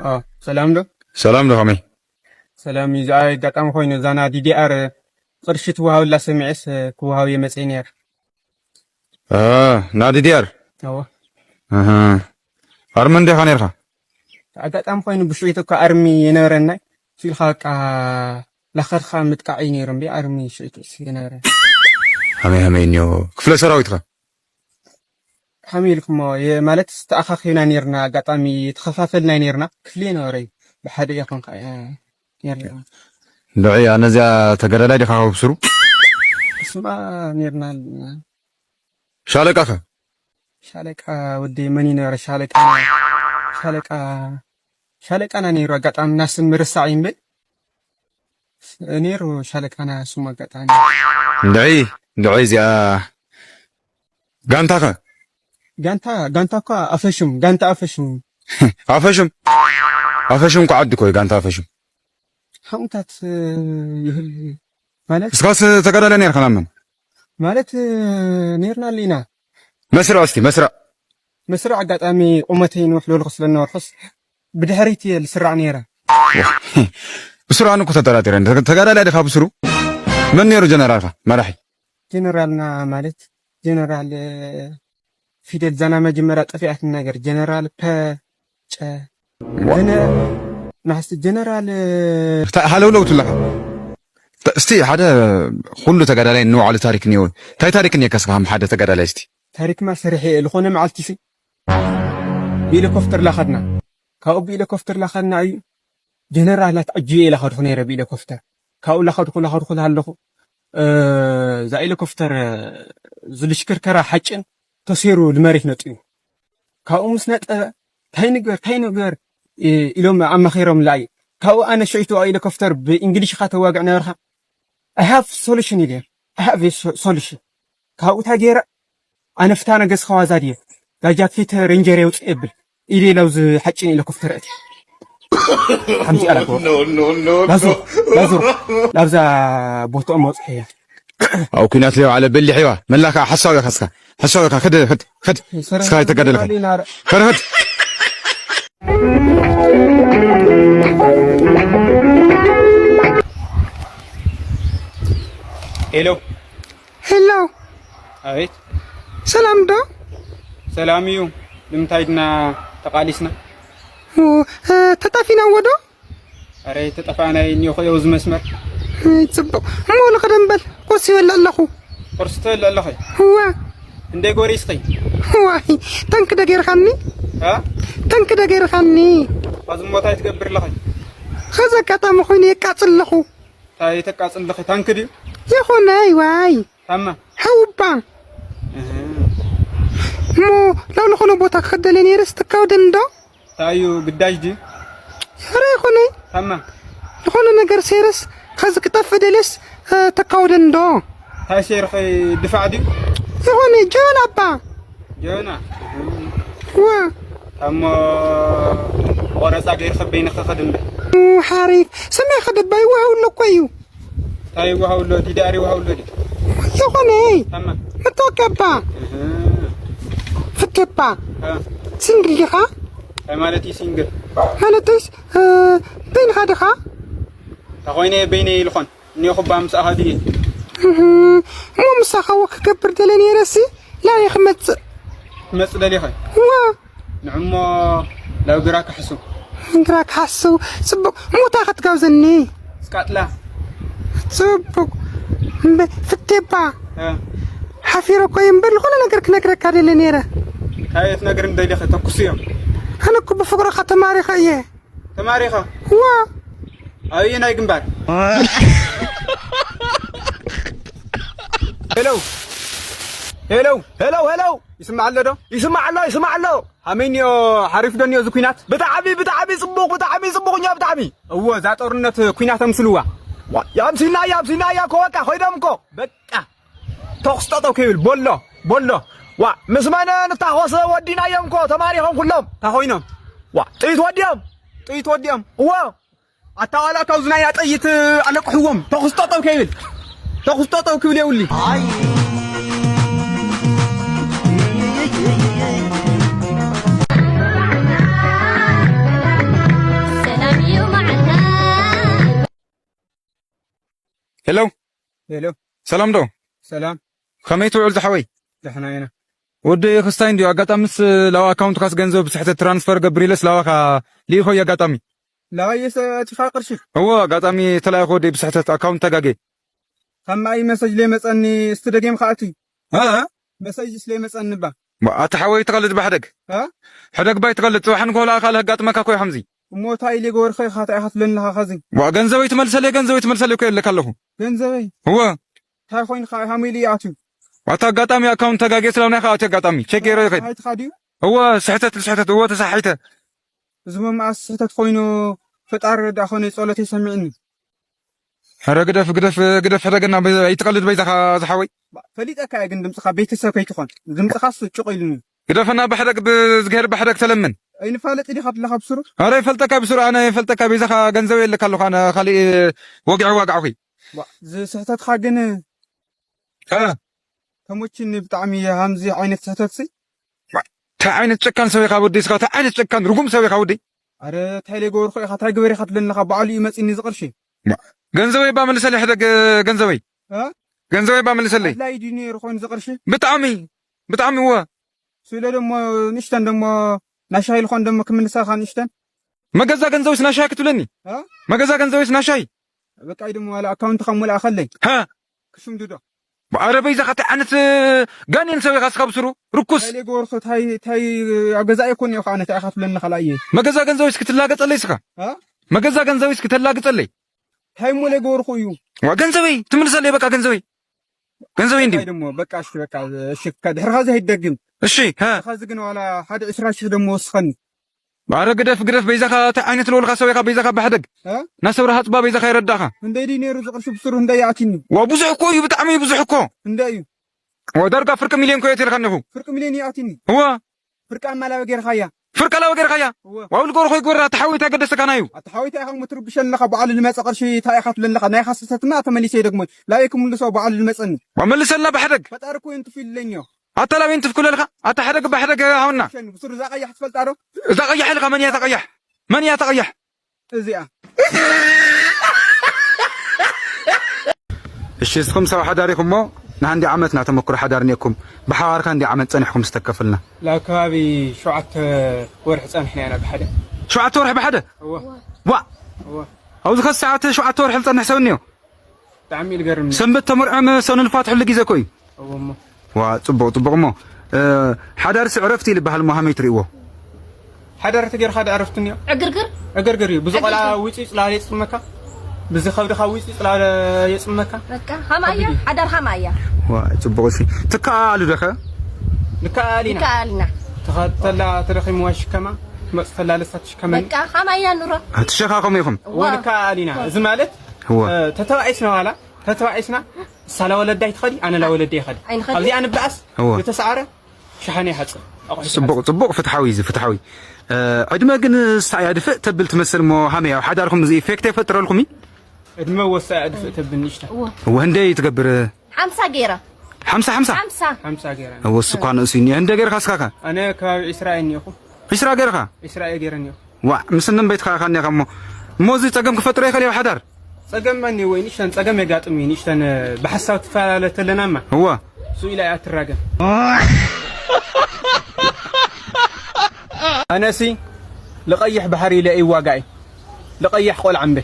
ኦ፣ ሰላም ዶ? ሰላም ዶ፣ ከመይ? ሰላም እዩ። እዛ ኣጋጣሚ ኮይኑ፣ እዛ ና ዲ ዲ ኣር ቅርሺ ትወሃብላ ሰሚዐስ፣ ክወሃብ እየ መፅየ ነይረ። እ፣ ና ዲ ዲ ኣር? እወ። ኣሃ። ኣርሚ እንዲኻ ነይርካ? ኣጋጣሚ ኮይኑ፣ ብሽዑ እኮ ኣርሚ የነበረና። ስኢልካ በቃ፣ ላኸድካ ምጥቃዕ እዩ ነይሩ እምቢ፣ ኣርሚ ሽዑ የነበረ። ሃመይ ሃመይ እኒኦ። ክፍለ ሰራዊትካ? ከመይ ኢልኩሞ? የ-፣ ማለት ተኣኻኺብና ኔርና፣ ኣጋጣሚ ተኸፋፈልና ኔርና። ክፍሊ ነበረ እዩ። ብሓደ እያ ኮንካ፣ እ፣ ኔርና። እንድዒ፣ ኣነ እዚኣ ተጋዳላይ ዲኻ ካብ ስሩ? እሱማ ኔርና ኣለና። ሻለቃኸ? ሻለቃ ወዲ መን እዩ ነበረ? ሻለቃ፣ ሻለቃ፣ ሻለቃና ኔሩ። ኣጋጣሚ ናስም ምርሳዕ እዩ እምበር። ነይሩ ሻለቃና ስሙ ኣጋጣሚ። እንድዒ፣ እንድዒ እዚኣ ጋንታኸ? ጋንታ፣ ጋንታ እኳ ኣፈሹም፣ ጋንታ ኣፈሹም። ኣፈሹም? ኣፈሹም እኮ ዓዲ እኮ እዩ ጋንታ ኣፈሹም። ከምኡታት ይህሉ ማለት እስኻስ ተጋዳላይ ነይርካ ናብ መን? ማለት ነይርና ኣለና። መስርዕ እስቲ፣ መስርዕ። መስርዕ ኣጋጣሚ ቁመተይ ንውሕ ዝበልኩ ስለ ዝነበርኩስ ብድሕሪት እየ ዝስራዕ ነይረ። ብስሩ ኣነ እኮ ተጠራጢረ። ተጋዳላይ ዲኻ ብስሩ? መን ነይሩ ጀነራልካ? መራሒ? ጀነራልና ማለት ጀነራል ፊደል ዛና መጀመርያ ጠፊኣት ነገር ጀነራል ፐ ጨ ገነ ናሕሲ ጀነራል እታ ሃለውለው ትብለካ። ተ-፣ እስቲ ሓደ ኩሉ ተጋዳላይ ንባዕሉ ታሪክ እኒኦ። እንታይ ታሪክ እኒኤካ እስኻ ከም ሓደ ተጋዳላይ እስቲ? ታሪክማ ሰሪሐ እየ። ዝኾነ መዓልቲ ሲ ብሄሊኮፕተር ላኸድና። ካብኡ ብሄሊኮፕተር ላኸድና እዩ። ጀነራላት ኣጅየ ላኸድኩ ነይረ ብሄሊኮፕተር። ካብኡ ላኸድኩ፣ ላኸድኩ ኣለኹ። እ፣ እዛ ሄሊኮፕተር፣ እ፣ ዝልሽክርከራ ሓጭን ተሰይሩ ንመሬት ነጥዩ። ካብኡ ምስ ነጠበ፣ "ታይ ንግበር፣ ታይ ንግበር?" ኢ-፣ ኢሎም ኣማኺሮም ለኣዩ። ካብኡ ኣነ ሽዑ እቲ ሄሊኮፕተር ብእንግሊሽ ኢኻ ተዋግዕ ነበርካ። "I have solution" ኢለ፣ "I have a so-፣ solution." ካብኡ እንታይ ገይረ? ኣነ ፍታ ነገስ ኸዋዛ ድየ? ዳ ጃኬት ሬንጀር የውፅእ የብል። ኢደ ላውዝ ሓጭን ሄሊኮፕተር እቲ። ሓምዚ ኣላኮ። ላዙር፣ ላዙር። ላብዛ ቦትኦም ወፅሐ እያ። ኣብ ኩናት ለዮ ዓለ በሊሕ እዋ። መላካ ሓሳብ ኢኻ እስካ። ሓሳብ ኢኻ። ክድ፣ ክድ፣ ክድ። እስካ ይተጋደልካ። ከድ፣ ክድ። ሄሎ። ሄሎ። ኣቤት። ሰላም ዶ? ሰላም እዩ። ንምንታይ ድና ተቓሊስና? ኦ፣ እ፣ ተጣፊና ወዶ? ኣረ፣ ተጠፋእና እኒኦ ኸዮ እዚ መስመር። እ፣ ጽቡቕ። እሞ ንኸደም በል፣ ቁርሲ ይበልዕ ኣለኹ። ቁርሲ ትበልዕ ኣለኺ? እዋ። እንደ ጎሪስኺ? ዋይ፣ ታንክ ደ ገይርኻኒ? እ? ታንክ ደ ገይርኻኒ? ኸዚ እሞ እንታይ ትገብር ኣለኺ? ኸዚ ኣጋጣሚ ኾይኑ የቃጽል ኣለኹ። እንታይ ተቃጽል ኣለኺ? ታንክ ድዩ? ይኹነይ፣ ዋይ። ታማ? ሕውባ። እህ። እሞ ናብ ዝኾነ ቦታ ክኸደለ ነይረስ ትካወደኒ ዶ? እንታይ እዩ ግዳጅ ድዩ? ኧረ ይኹነይ። ታማ? ዝኾነ ነገር ሴረስ ኸዚ ክጠፍእ ደልየስ፣ እ፣ ተካወደኒ ዶ? እንታይ ሴርኺ ድፋዕ ድዩ? ይኹነይ፣ ጀበና እባ። ጀበና? እዋ። እሞ ቆረፃ ገይርኺ በይንኺ ኸድ እምበር። ኡ፣ ሓሪፍ። ሰማይ ኸደባይ ውሃ ውሎ እኮ እዩ። እንታይ ይወሃው ኣሎ? ዲዳር ይወሃው ኣሎ ድዩ? ይኹነይ። ታማ? መታወቂያ እባ። እህ። ፍቴ እባ። እ። ሲንግል ዲኻ? እንታይ ማለት እዩ ሲንግል? ማለትስ፣ እ፣ በይንኻ ዲኻ? እንተ ኾይነ በይነይ ይልኾን። እኒኦ ክባ ምሳኻ ድየ። እህ። እሞ ምሳኻ ወክ ክገብር ደለ ነይረሲ? ላበይ ክመጽእ? ክመጽእ ደሊኸ? እዋ። ንዕሞ ናብ ግራ ክሕሱ። ግራ ክሓስው። ጽቡቕ። ሙታ ክትጋብዘኒ። ስቃጥላ። ጽቡቕ። እምበ-፣ ፍቴባ። እ። ሓፊረ እኮ እየ እምበር፣ ዝኾነ ነገር ክነግረካ ደለ ነይረ። እንታይ ትነግርኒ ደሊኸ? ተኩስዮ። ኣነ እኮ ብፍቕርኻ ተማሪኸ እየ። ተማሪኻ? እዋ። ኣበየናይ ግንባር? ሄሎ። ሄሎ። ሄሎ፣ ሄሎ። ይስማዕ ኣሎ ዶ? ይስማዕ ኣሎ፣ ይስማዕ ኣሎ። ሃመይ እኒኦ፣ ሓሪፍ ዶ እኒኦ እዚ ኲናት? ብጣዕሚ፣ ብጣዕሚ ጽቡቕ፣ ብጣዕሚ ጽቡቕ እኒኦ፣ ብጣዕሚ። እወ፣ እዛ ጦርነት ኲናት ኣምስልዋ። ዋ፣ ያምሲና፣ ያምሲና፣ እያ እኮ በቃ፣ ኮይዶም እኮ። በቃ። ተኹስ ጠጠው ከይብል፣ ቦሎ፣ ቦሎ። ዋ፣ ምስ መን ንታኾስ ወዲናዮም እኮ፣ ተማሪኾም ኩሎም። እንታይ ኮይኖም? ዋ፣ ጥይት ወዲኦም። ጥይት ወዲኦም? እወ። ኣታ ዋላ ካብዚ ናይ ጥይት ኣለቅሕዎም። ተኹስ ጠጠው ከይብል። ተኹስ ጠጠው ክብል የብሉይ። ሄሎ። ሄሎ። ሰላም ዶ? ሰላም። ከመይ ትውዕል ዝሓወይ? ደሕና ኢና። ወዲ ክስታይ እንዲዩ፣ ኣጋጣምስ ላባ ኣካውንትካስ ገንዘብ ብስሕተት ትራንስፈር ገብር ኢለስ ላባኻ ልኢኾ እዩ ኣጋጣሚ። ላባየስ ኣቲኻ ቅርሺ? እወ፣ ኣጋጣሚ ተላኢኹ ወዲ ብስሕተት ኣካውንት ተጋጌ። ከማይ መሰጅ ለይመጸኒ እስቲ ደጊም ከኣቲ። እ? መሰጅ ስለ ይመጸኒ ባ። ባ፣ ኣታ ሓወይ ትቐልድ ባሕደግ። እ? ሕደግ ባይ ትቐልድ፣ ጽባሕ ንግሆ ለኣኻ ለህጋጥመካ እኮ እዩ ከምዚ። እሞ እንታይ ኢለ ገበርኩ ኢኻ፣ እንታይ ኢኻ ትብለኒ ኣለኻ ኸዚ? ዋ፣ ገንዘበይ ትመልሰለይ፣ ገንዘበይ ትመልሰለይ እኮ የለካ ኣለኹ። ገንዘበይ? እወ። እንታይ ኮይንካ? ሃመይ ኢሉ ይኣትዩ? ዋታ ኣጋጣሚ ኣካውንት ተጋጌ ስለ ናይ ከኣትዩ ኣጋጣሚ ቸክ ገይረ ይኸይድ። ኣይትኻ ድዩ? እወ፣ ስሕተት፣ ስሕተት፣ እወ፣ ተሳሒተ። እዚ መመኣስ ስሕተት ኮይኑ ፈጣሪ ረዳእ ኮነ ጸሎተይ ሰሚዕኒ። ኧረ ግደፍ፣ ግደፍ፣ ግደፍ፣ ሕደገና፣ በ-፣ ኣይትቐልድ በይዛኻ ዝሓወይ። ባ-፣ ፈሊጠካ እየ ግን ድምፅኻ ቤተሰብ ከይትኾን። ድምፅኻስ ጭቕ ኢሉኒ። ግደፈና ብሕደግ፣ ብዝግሄር ብሕደግ ተለምን። ኣይንፋለጥ ዲኻ ብለኻ ብስሩ? ኧረ ይፈልጠካ ብስሩ፣ ኣነ ይፈልጠካ በይዛኻ ገንዘብ የለካ ኣለኹ፣ ኣነ ካሊእ ወግዒ ዋግዓኹ። ባ-፣ እዚ ስሕተትኻ ግን እ። ተሞችኒ ብጣዕሚ እየ ሃምዚ ዓይነት ስሕተትሲ። እንታይ ዓይነት ጨካን ሰብ ኢኻ ወደይ እስኻ? እንታይ ዓይነት ጨካን ርጉም ሰብ ኢኻ ወደይ? ኣረ እንታይ ለይገበርኩ ኢኻ? እንታይ ግበር ኢኻ ትብለኒ ኣለኻ? ባዕሉ እዩ መፂኒ ዝቕርሺ። ማ-፣ ገንዘበይ እባ መልሰለይ ሕደግ ገንዘበይ። እ? ገንዘበይ እባ መልሰለይ። ኣድላይ ድዩ ነይሩ ኮይኑ ዝቕርሺ? ብጣዕሚ፣ ብጣዕሚ እወ። ስለ ደሞ ንእሽተን ደሞ ናሻይ ልኾን ደሞ ክምልሰኻ ንእሽተን። መገዛ ገንዘብስ ናሻይ ክትብለኒ? እ? መገዛ ገንዘብስ ናሻይ? በቃ እዩ ደሞ ዋላ ኣካውንትኻ ሙላእ ከለይ። ሃ? ክሽምድዶ። ኣረ በይዛኻ እንታይ ዓይነት ጋኔን ሰብ ኢኻ እስኻ ብስሩ? ርኩስ። እንታይ ገበርኩ? እንታይ፣ እንታይ ኣብ ገዛ ኣይኮን እየ ከዓ ነታ ኢኻ ትብለኒ ካልኣየ። መገዛ ገንዘብስ ክትላገጸለይ እስኻ? እ? መገዛ ገንዘብስ ክተላግጸለይ? እንታይ እሞ ለይገበርኩ እዩ? ዋ፣ ገንዘበይ ትምልሰለይ በቃ ገንዘበይ። ገንዘበይ እንዲዩ። እንታይ ደሞ በቃ እሺ በቃ እሺ ከ ድሕሪ ኸዚ ኣይደግም። እሺ፣ ሀ። ኸዚ ግን ዋላ ሓደ ዕስራ ሺሕ ደሞ ወስኸኒ። ኣረ ግደፍ፣ ግደፍ፣ በይዛኻ እንታይ ዓይነት ለወልካ ሰብ ኢኻ፣ በይዛኻ ባሕደግ። እ? ናሰብሪ ሃጽባ በይዛኻ የረዳእኻ። እንደይ ድዩ ነይሩ ዝቕርሺ ብስሩ እንደይ ይኣትኒ? ዋ፣ ብዙሕ እኮ እዩ፣ ብጣዕሚ እዩ ብዙሕ እኮ። እንደይ እዩ? ዋ፣ ዳርጋ ፍርቂ ሚልዮን እኮ የእትየልካ እኒኹ። ፍርቂ ሚልዮን ይኣትኒ? እዋ። ፍርቂ ኣማላበ ጌርካያ? ፍርቂ ኣላበ ጌርካያ? እወ። ዋው፣ ልገርኾ ይግበራ፣ ኣታ ሓወይ፣ እንታይ ገደሰካ ናዩ? ኣታ ሓወይ፣ እንታይ ኢኻ እሞ ትርብሸኒ ኣለኻ? በዓሉ ልመጸ ቅርሺ እንታይ ኢኻ ትብለኒ ኣለኻ? ናይኻ ስህተትና ተመሊሰ ይደግሞ። ላበይ ክምልሶ በዓሉ ልመጸኒ? ዋ፣ መልሰልና ብሕደግ። ፈጣሪ እኮ ይንጥፍ ይለኛ። ኣታ ላበይ እንትፍ ክብለልካ? ኣታ ሕደግ ብሕደግ ሃውና። ሸን ብሱር እዛ ቀያሕ ትፈልጣ ዶ? እዛ ቀያሕ ኢልካ መን እያ እታ ቀያሕ? መን እያ እታ ቀያሕ? እዚኣ። እሺ፣ እስኹም ሰብ ሓዳር ኢኹም እሞ ንሃንዲ ዓመት ናተመክሮ ሓዳር እኒአኩም ብሓባርካ እንዲ ዓመት ጸኒሕኩም ዝተከፍልና? ላብ ከባቢ ሸውዓተ ወርሒ ጸኒሕና ኢና ብሓደ። ሸውዓተ ወርሒ ብሓደ? እወ። ዋ! እወ። ኣብዚ ኸዚ ሰዓት ሸውዓተ ወርሒ ዝጸንሕ ሰብ እኒኦ? ብጣዕሚ እዩ ዝገርም። ሰንበት ተመርዖም ሰኑይ ልፋት ሕሉ ግዜ እኮ እዩ። እወ እሞ። ዋ፣ ጽቡቕ፣ ጽቡቕ እሞ፣ እ፣ ሓዳርሲ ዕረፍቲ እዩ ዝበሃል እሞ ሃመይ ትርእይዎ? ሓዳር ተጌርካ ዶ ዕረፍቲ እኒኦ? ዕግርግር? ዕግርግር እዩ። ብዙ ቆልዓ ዕግርግር። ውፅእ ፅላል የፅመካ። ብዚ ከብድኻ ውፅእ ፅላል የፅመካ። በቃ፣ ሃማያ፣ ከቢድ እዩ። ሓዳር ሃማያ። ዋ፣ ጽቡቕ እሲ። ትከኣሉ ዶ ኸ? ንከኣል ኢና። ንከኣል ኢና። ትኸተላ ተደኺምዋ ሽከማ፣ ትመጽእ ተላ ለሳ ትሽከመኒ። በቃ፣ ሃማያ ኑሮ። ትሸኻኸሙ ኢኹም? እወ፣ ዋ። ንከኣል ኢና። እዚ ማለት፣ እወ። እ፣ ተተባኢስና ዋላ፣ ተተባኢስና፣ እሳ ላወለዳ ይትኸዲ፣ ኣነ ላወለዳ ይኸዲ። ኣይንኸዲ። ኣብዚኣ ንበኣስ፣ እወ። ዝተሰዓረ፣ ሸሓነ ይሓጽብ። ኣቑሑ ጽቡቕ፣ ይሓጽብ። ጽቡቕ፣ ፍትሓዊ እዩ፣ ፍትሓዊ። እ፣ ዕድመ ግን እሳ እያ ድፍእ ተብል ትመስል እሞ፣ ሃመይ ኣብ ሓዳርኩም እዚ ኢፌክት የፈጥረልኩም እዩ? ዕድመ ወሳ እያ ድፍእ ተብል ንእሽታ። እወ። እወ፣ ህንደይ ትገብር? ሓምሳ ገይረ። ሓምሳ፣ ሓምሳ? ሓምሳ። ሓምሳ ገይረ። እወ፣ እሱ እኳ ንእሱ እዩ። ህንደ ገይርካ እስካካ? ኣነ ከባቢ ዒስራ እየ እኒኦኹ። ዒስራ ገይርካ? ዒስራ እየ ገይረ እኒኦኹ። ዋዕ፣ ምስ እነም ቤትካ ኢኻ እኒኻ እሞ። እሞ እዚ ጸገም ክፈጥሮ ይኽእል እዩ ኣብ ሓዳር? ጸገም ማን እዩ ወይ ንእሽተን ጸገም የጋጥም እዩ። ንእሽተን፣ እ፣ ብሓሳብ ትፈላለ ተለናማ። እወ። እሱ ኢላ እያ ትራገም። ኣነሲ ልቐይሕ ባሕሪ ኢለ ይዋጋእ እዩ። ልቐይሕ ቆልዓ እምበ።